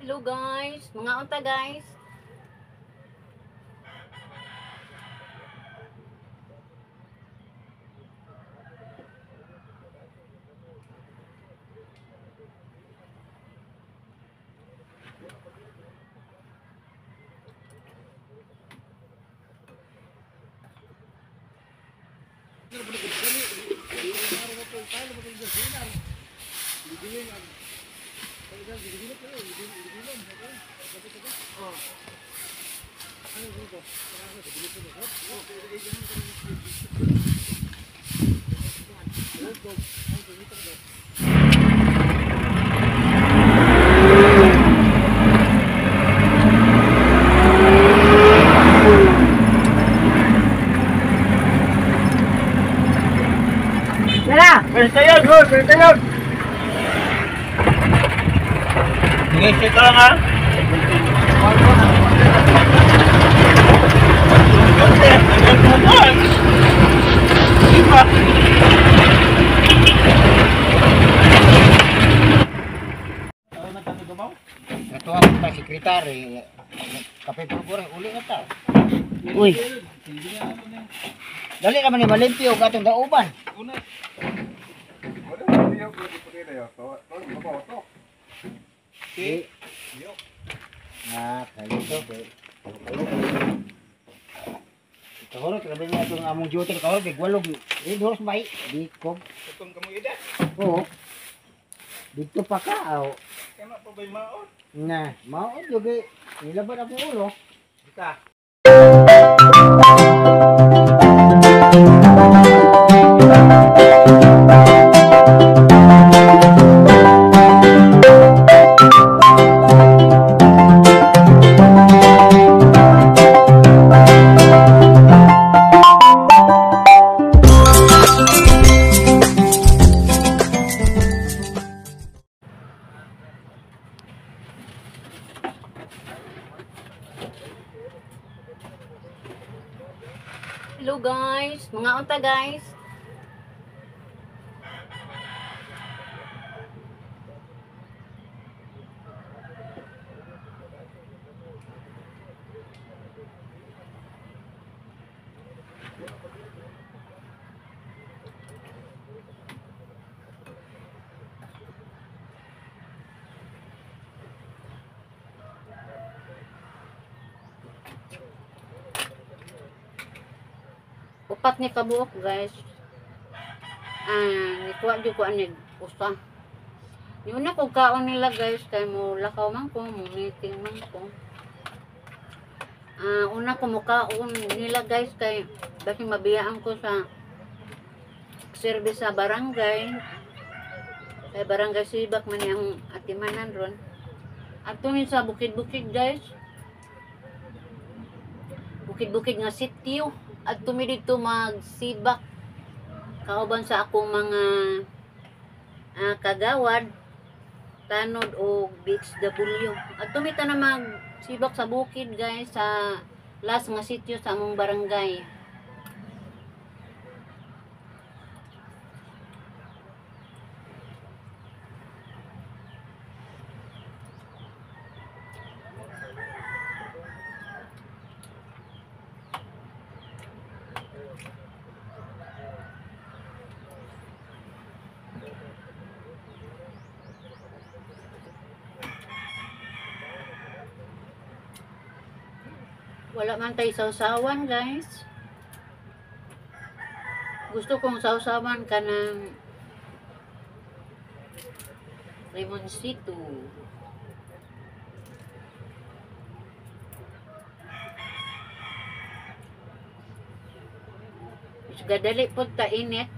Hello guys, mga unta guys. Tayo! Ngisi ka lang ha? Ito ang pa sekretary. Kape puro uli na ta. Uy. Dali naman ni malimpyo og atong dauban. Ah, kalito. Kahorot, grabe nga itong among duty kahorot, bigwalog. Eh, doros may bikog. Itong kamoy ida. Oo. Dito pa ka, aw. Kaya pa ba'y maot? Na, maot yung eh. Nilaban akong ulo. Dita. Hello guys, mga unta guys. Upat ni kabuok guys. Ah, nikuha jud ko anig usa. Yun na ko kaon nila guys kay mo lakaw man ko, mo meeting man ko. Ah, una ko mukaon nila guys kay basin mabiyaan ko sa service sa barangay. Kay barangay Sibak man ang atimanan ron. Adto min sa bukid-bukid guys. Bukid-bukid nga sitio. At tumi dito magsibak kauban sa akong mga kagawad, tanod o BXW. At tumita na magsibak sa bukid guys sa last nga sitio sa among barangay. Wala man tayo sausawan guys. Gusto kong sausawan ka ng limoncito. Gadali po ta init.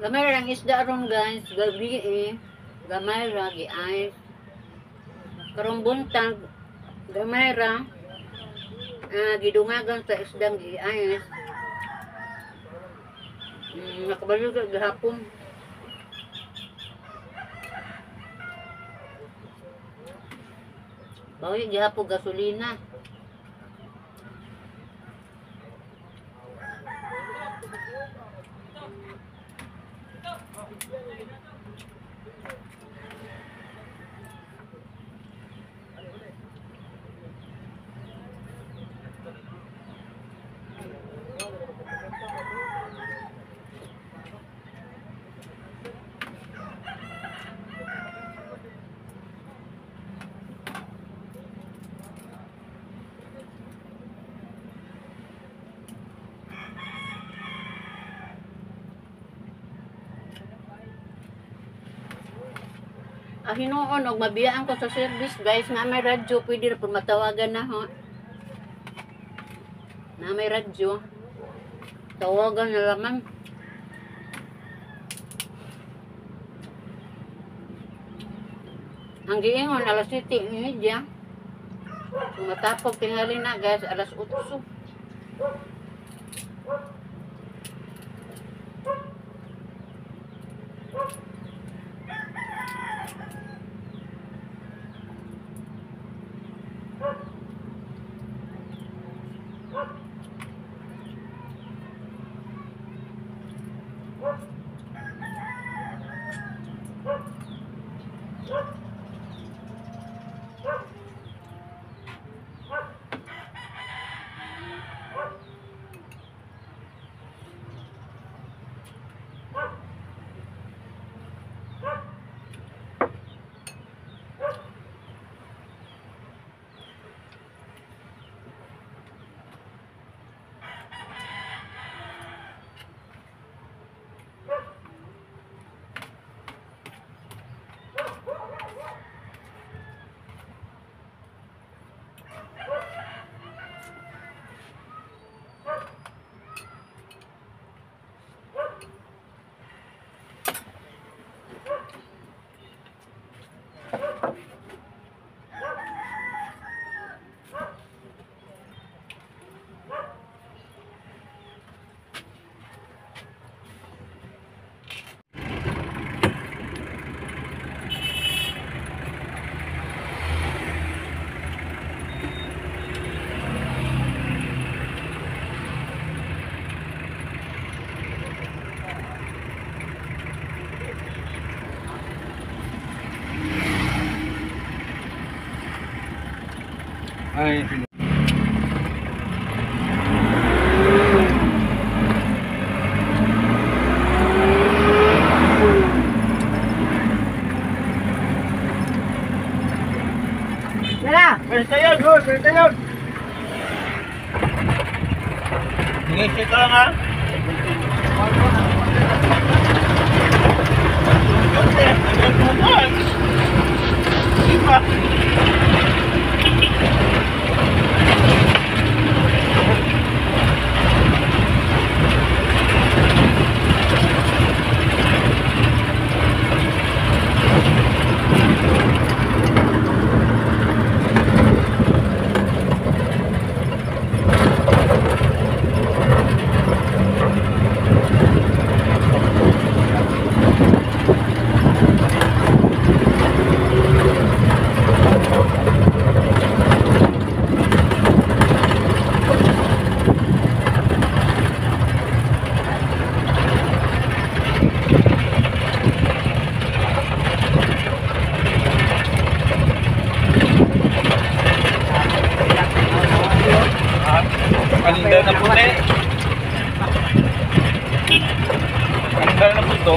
Gamay ra ang isda ron guys, gabi eh. Gamay ra gi-ice. Karong buntag, gamay ra gidungagan sa isdang gi-ice. Nakabalo ka gahapon. Bawi gihapon gasolina. Hinuon og mabiyaan ko sa service guys nga may radyo pwede ra pud matawagan na ho. Na may radyo. Tawagan na lamang. Ang giingon alas 7:30. Kung matapog tingali na guys alas 8. Ay, Nara, Tayo! Ngisi ka lang ha? Diba? Paninda na po eh. Paninda na po to.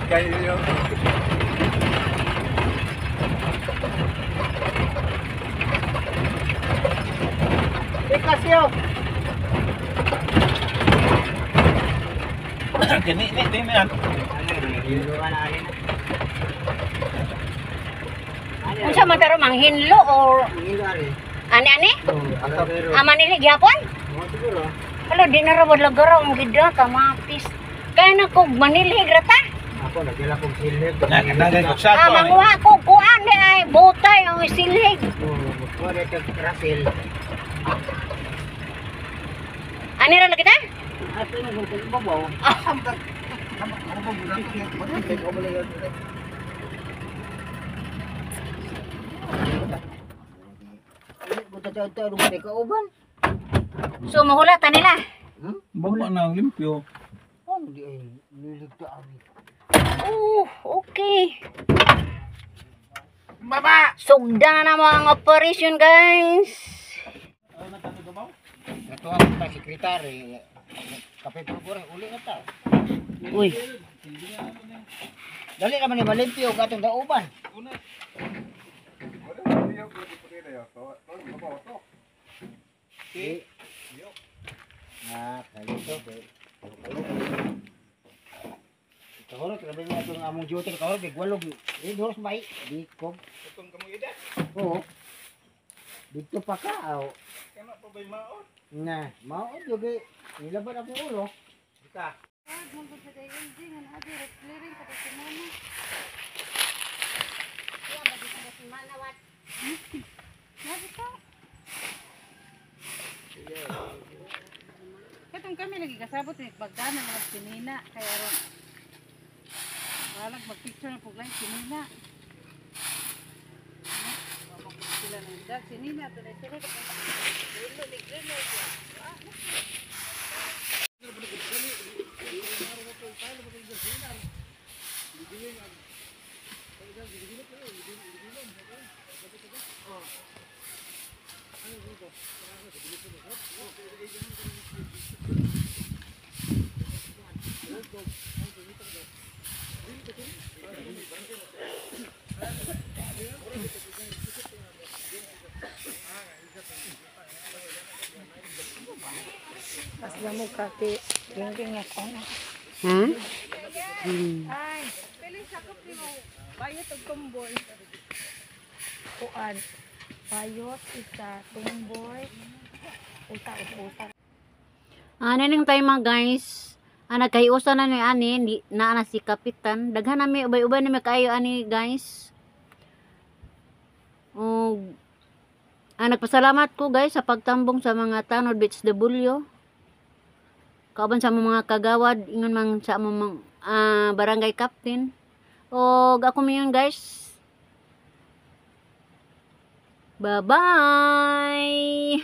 Kayo. Ikasyo. Kini ni ni yan. Unsa man taro manghinlo or Hilo ari. Ani-ani? Oh, Ama nila gihapon? Oh, siguro. Hala, di na raw lagaraw ang gida, kamatis. Kaya na kog manilhig rata. Ako nagdala kong silhig. Nagay ko sa Ah, manguha ko kuan di ay butay ang silhig. Oh, magkuha na kag Russell. Ani ra lagi ta? Ato na kung ibabaw. So mahulata nila. Bawa na ang limpyo. Oh, di ay niligta abi. Oh, okay. Baba! Sugda na namo ang operation, guys. Natuwa ko pa sekretary. Kapitulo ko rin, uli na ta. Uy, Dali naman ni Malimpio katong dauban. Di. Ah, kalito kay. Kahoro grabe nga itong among duty kahoro kay walog. Eh doros may di ko. Itong kamoy ida. Oo. Dito pa ka aw. Kana pa ba'y maon? Na, mao jud kay nilaban akong ulo. Kita. Katong kami lagi kasabot ni bagdana mga sinina kay aron. Walang magpicture na puglay sinina. Sila nang dag sinina to na sila. Grilo ni grilo. Hmm? Ay, pili sakop nimo bayot og tumboy. Kuan, bayot, isa, tumboy, usa, usa. Ano ning time mga guys? Ana kay usa na ni ani di, na na si kapitan. Daghan na mi ubay-ubay na mi kaayo ani, guys. Og nagpasalamat ko, guys, sa pagtambong sa mga tanod Beach W. Kauban sa mga kagawad ingon man sa among mga barangay captain. Og ako mayon, guys. Bye-bye.